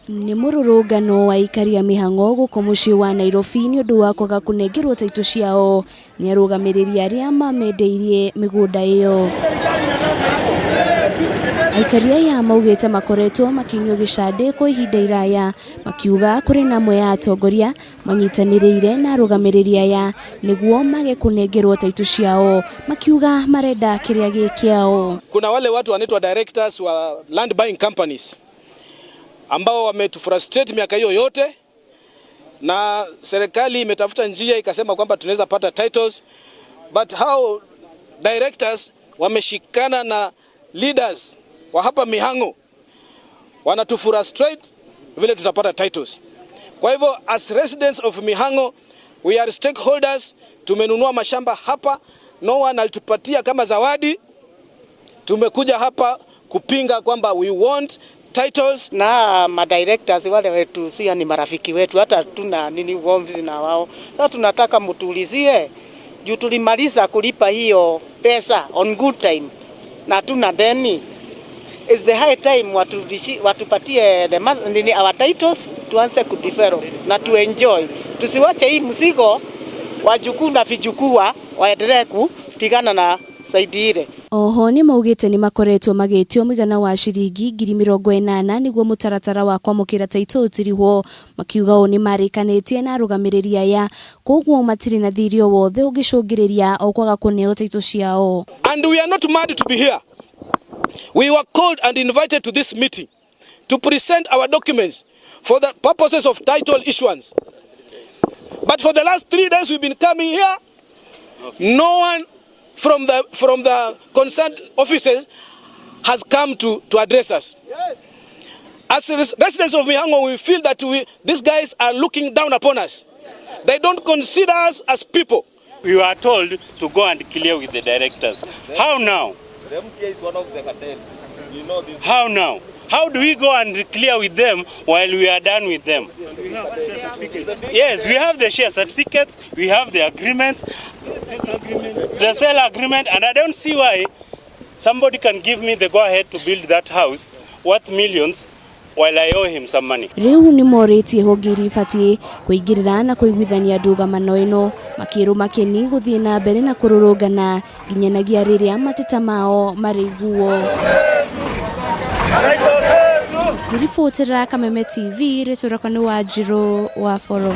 Nĩ mũrũrũngano wa aikari a mĩhang'o gũkũ mũciĩ wa Nairobi nĩ ũndũ wa kwaga kũnengerwo taitũ ciao nĩ arũgamĩrĩri arĩa mamendeirie mĩgũnda ĩyo. Aikari aya maugĩte makoretwo makĩinio gĩcandĩ kwa ihinda iraya makiuga kũrĩ na amwe a atongoria manyitanĩrĩire na arũgamĩrĩri aya nĩguo mage kũnengerwo taitũ ciao makiuga marenda kĩrĩa gĩ kĩao. Kuna wale watu wanaitwa directors wa land buying companies ambao wametufrustrate miaka hiyo yote, na serikali imetafuta njia ikasema kwamba tunaweza pata titles, but how directors wameshikana na leaders wa hapa Mihango wanatufrustrate vile tutapata titles. Kwa hivyo as residents of Mihango we are stakeholders. Tumenunua mashamba hapa, no one alitupatia kama zawadi. Tumekuja hapa kupinga kwamba we want titles. Na madirectors wale wetu sia ni marafiki wetu, hata tuna nini ugomvi na wao. Sasa tunataka mtuulizie juu tulimaliza kulipa hiyo pesa on good time na tuna deni. It's the high time watupatie the nini our titles tuanze kudevelop na tuenjoy. Tusiwache hii mzigo wajukuu na vijukuu waendelee kupigana na saidi ile. Oho nĩ maugĩte nĩ makoretwo magĩtio mũigana wa ciringi 80,000 nĩguo mũtaratara wa kwamũkĩra taitũ ũtirihwo, makiuga ũũ nĩ marĩkanĩtie na arũgamĩrĩri aya koguo matirĩ na thirĩ o wothe ũngĩcũngĩrĩria o kwaga kũneo taitũ ciao. And we are not mad to be here. We were called and invited to this meeting to present our documents for the purposes of title issuance. But for the last 3 days we've been coming here, no one from the concerned offices has come to address us. As residents of Mihango, we feel that these guys are looking down upon us. They don't consider us as people. We were told to go and clear with the directors. How now? The MCA is one of the cartels. You know this. How now? How do we go and clear with them while we are done with them? Yes, we have the share certificates, we have the agreements, the sale agreement, and I don't see why somebody can give me the go-ahead to build that house worth millions while I owe him some money. Rĩu nĩ morĩtie honge iria ibatiĩ kũingĩrĩra na kũiguithania ndũgamano ĩno makĩrwo makeni gũthiĩ na mbere na kũrũrũngana nginyanagia rĩrĩa mateta mao marĩiguo. Ngĩribotera Kameme TV, rĩtwa rĩakwa nĩ Wanjirũ wa Boro.